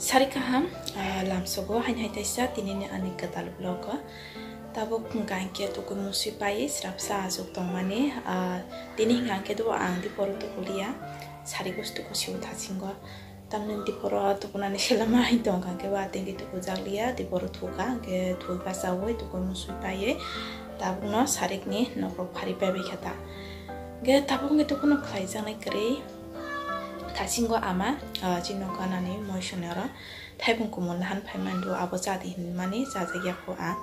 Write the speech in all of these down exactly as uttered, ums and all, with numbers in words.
Sari kaham, ah, lamsogo haini hai taisa tinini ani kwtal vlog o. Tabuk hwnkha hinkhe tuku musui pai srapsa achuk tongmani, ah, tini hwnkha hinkhe do ang diporo tukuliya, sari gosto kusio thasingo. Tamni diporo tukunani selama hai tongkha hinkhe ba tengki tukujak liya, diporo thuka hinkhe thwi bachaui tuku musui paiwi tabukno sarikni nokrok phari paibai kha ta. Hinkhe tabuk hinkhe tukuno khlaijaknai kwrwi. Thasingo ama, ah, chini nok ganani moisonero thaibung kumun lahan phaimani do, abo chadi hinmani chajak ya kho ang.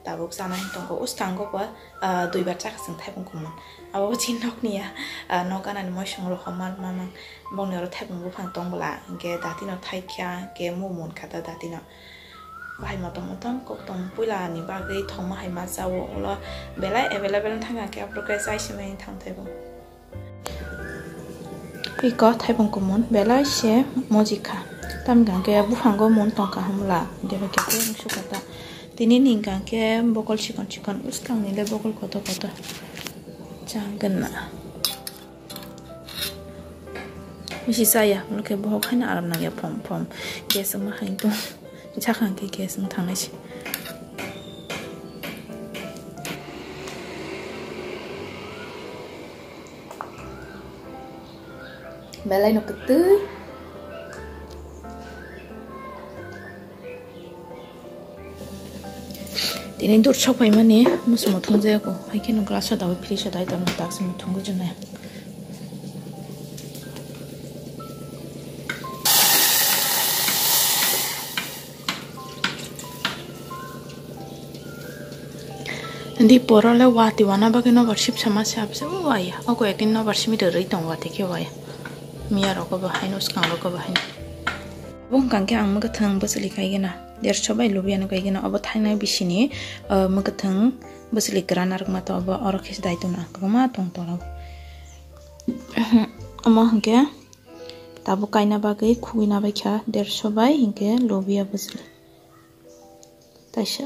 Tabuk chana hin tongo, uskango bo, ah, duibar chakha chwng thaibung kumun. Abo bo chini nokni ya, ah, nok ganani moisong rohorma mamang. Bongni oro thaibung buphang tong bwla, hinkhe datino thaikha, hinkhe mu munkha ta datino. Bahai motom motom kok tong puila ni bagwi thongma hai ma chao, ulo belai available thangkha, hinkhe aphuru khe chai simani thang thaibung. Iko thaibung kumun belai se mojikha. Tamni hwnkhe buphango mun tongkha hwnla, hinkhe bai khe tei wng sukha ta. Tini ni hwnkhe bokol chikon chikon, bwskangni le bokol kotor kotor. Changna. Bisi chaya, hwnkhe bohok haino aram nangya phom phom. Gas wngma hai tong. Chakha hwnkhe gas wng thangnai se. Belai no kwtwi. Tini dur sok paimani musumo thungjaya ko. Hai kheno glass o dawi fridge o dawi tamo tak se muthungwi chwnai. Di poro le wati wana bagwi nobar sip sama se abse waya. Oko ekdin nobar simi rwrwi tong wati khe waya. Miya rok bo haino swkang rok bo haino. Bo hwnkha khe ang mwkhwthwng bwchwlwi khaigena. Derso bai lubiano khaigena. Obo thainai bisini, ah, mwkhwthwng bwchwlwi kwran narwkma to obo oro khe dai tongna kwbangma tong tolo. Omo hwnkhe tabuk kaina bagwi khugui nabaikha derso bai hinkhe lubiya bwchwlwi. Taisa.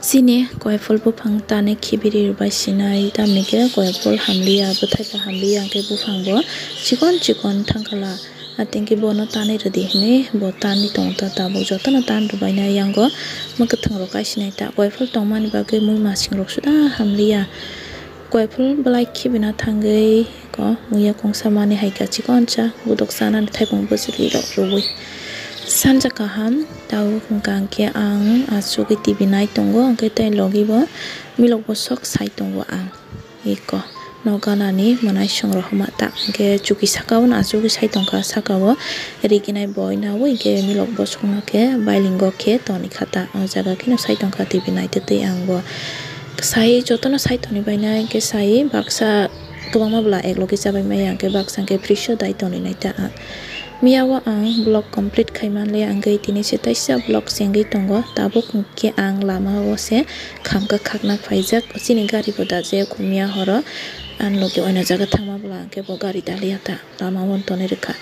Chini koiphul buphang tani khibiri rwbai sinai, tamni khe koiphul hamliya, bwthai bo hamliya, hwnkhe buphang bo chikon chikon thangkhala. Atengkhe bono tanwi rwdi hwnwi bo tanwi tongo ta tabuk, jotono tan rwbainai. Yango mwkhwthwng rok kaisinai ta, koiphul tongmani bagwi mui masing rok suda hamliya. Koiphul bwlai khibina thangwi ko muya kongsa mani hai kachi konsa budok chanani thaipung bwchwlwi rok rwui. Sanja kaham tabuk hwnkha hwnkhe ang achugwi T V nai tongo, hwnkhe tei logi bo milok bosok sai tongo ang. Eko nok ganani mwnai song rok homa ta hwnkhe chuki saka o achugwi sai tongkha, saka o riginai boi naui hwnkhe milok bosok no khe bailingo khe toni kha ta. O jaga kheno sai tongkha T V naitwi twi ang bo. Sai jotono sai toni bainai hwnkhe sai baksa kwbangma bwla eklogi chabai maya hwnkhe baksa hwnkhe fridge o dai toni nai ta. Miya o ang vlog complete khai manliya hwnkhe tini se taisa vlog chengwi tongo. Tabuk hwnkhe ang lama o se khamkha khakna phaijak, chini gari bo dajak miya horo. Ang logi oino jaga thangma bwla hwnkhe bo gari daliya ta lama o toni rwkha.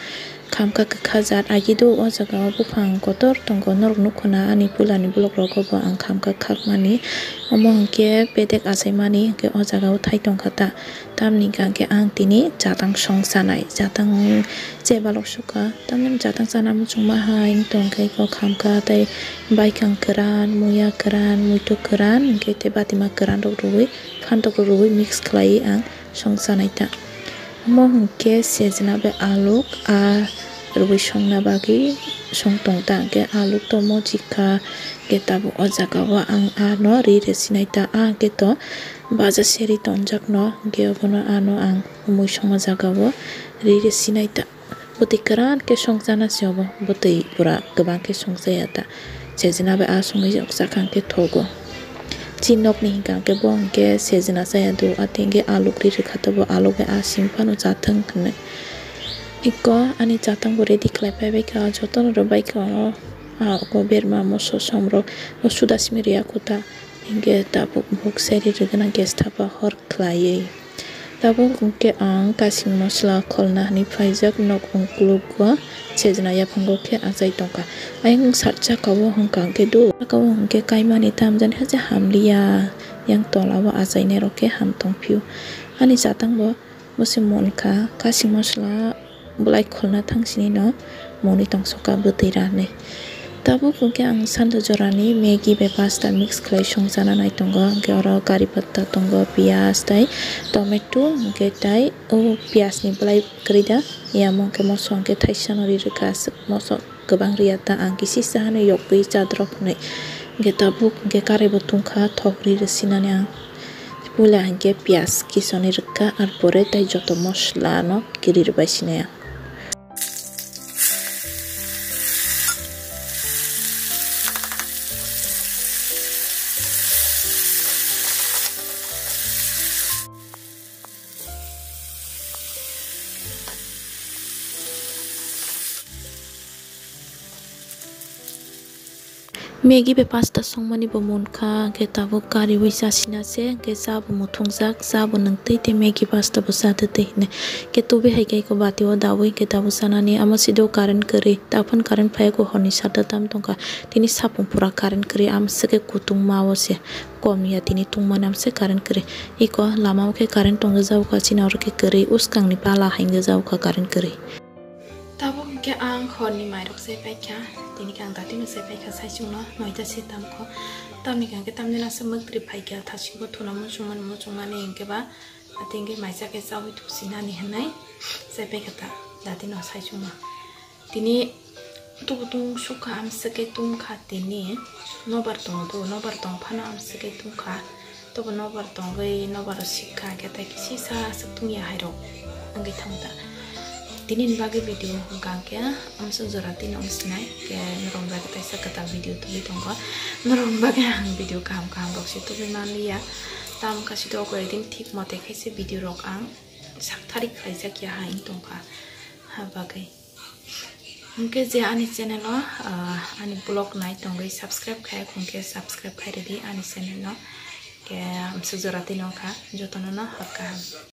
Khamkha kwkha jat agi do o jaga o buphang kotor tongo, norok nukho na ani puila ni vlog rogo bo ang khamkha khakmani. Omo hwnkhe bedek achaimani hwnkhe o jaga o thai tongkha ta. Tamni hwnkhe ang tini chatang song chanai, chatang chebalok sukha, tamni chatang chana muchungma hai wng tongkhe khamkha tei baikang kwran, muya kwran, muitu kwran hwnkhe tei batima kwran rok rwui phantok rwui mix khlaiwi ang song chanai ta. Omo hwnkhe sejna bai aluk a rwui songna bagwi song tong ta, hwnkhe aluk tomo chikha, hwnkhe tabuk o jaga o ang ano ri rwsinai ta, a hwnkhe to baja seri tonjakno, hwnkhe obono ano ang mui songma jaga o ri rwsinai ta. Bwtwi kwran khe songchana se obo, bwtwi pura kwbang khe songchaya ta. Sejna bai a songwi rok chakha hwnkhe thogo. Chini nokni hwnkha hwnkhe bo hwnkhe sejna chaya do, atwi hwnkhe aluk ri rwkha tobo, aluk bai a simi phano chathwng hwnwi. Eko ani chatang bo ready khlai phaibai kha, jotono rwbai kha o, a, oko berma moso som rok, o suda simi riya kho ta. Hingke tabuk buk seri rwgwna gas thapa hor khlaiwi. Tabuk hingke ang kasing mosla kholna hinwi phaijak, nok ungkulukgo sejna yaphango khe achai tongkha. Ayang sat saka o hwnkha hwnkhe do, saka o hwnkhe kaimani tamjani haja hamliya, yang tola o achainai rok khe ham tongphio. Ani chatang bo. Bo se mon kha, kasing mosla bwlai kholna thang sini no monwi tongsoka bwtwi ranwi. Tabuk hwnkhe ang sanda jorani Maggi bai pasta mix khlai songchana nai tongo. Hwnkhe oro kari patta tongo, piyaj tei tomato, hwnkhe tei o piyaj ni bwlai kwrwi da. Yamo hwnkhe moso hwnkhe thaisa no ri rwkha, aswk moso kwbang riya ta, ang kisi sahano yokgwi chadrok hwnwi. Hwnkhe tabuk hwnkhe karaibo tungkha, thok ri rwsinani ang. Puila hwnkhe piyaj kisonwi rwkha, ar pore tei joto mosola no kiri rwbai sinai ang. Maggi bai pasta songmani bo munkha, hwnkhe tabuk kariwi chasina se, hwnkhe cha bo muthungjak, cha bo nwng twi tei Maggi pasta bo cha twi twi hinwi. Hwnkhe tubi hai khe eko bati o dawi hwnkhe tabuk chanani, amo side o current kwrwi, taphano current phai eko horni sata tam tongkha, tini sapung pura current kwrwi, amswk khe kutung ma o se kom ya tini tungmani, amswk current kwrwi. Eko lama o khe current tongwi jagokha, chini oro khe kwrwi, uskang ni pala hai wngwi jagokha current kwrwi. Tabuk hwnkhe ang horni mairok chai paikha, tini khe ang datino chai paikha saichungno noita se tamkho. Tamni khe hwnkhe tamni aswk mwktwrwi phaikha, thasingbo thuna muchungmani, muchungmani hwnkhe ba, ati hwnkhe maisa khe chaui thusinani hwnwi chai paikha ta, datino saichungno. Tini tubutung sukha amswk khe tungkha tini nobar tongo, nobar tong phano amswk khe tungkha. Tobo nobar tongwi, nobaro sikha khe tei kisi sa aswk tungya hairok wngwi thangta. Tini ni bagwi video hwnkha hwnkhe amswk jora tino wngsinai khe norok bagwi kaisa kwtal video tubui tongo. Norok bagwi ang video kaham kaham rok se tubui manliya. Tamokhe side o koi din thik mote khe se video rok ang sak thari khlaijak ya hai wng tongkha. Ha bagwi. Hwnkhe je ani channel o, ah, ani vlog nai tongwi subscribe khai hwnkhe subscribe khai rwdi ani channel no. Khe amswk jora tino wngkha, jotono no hor kaham.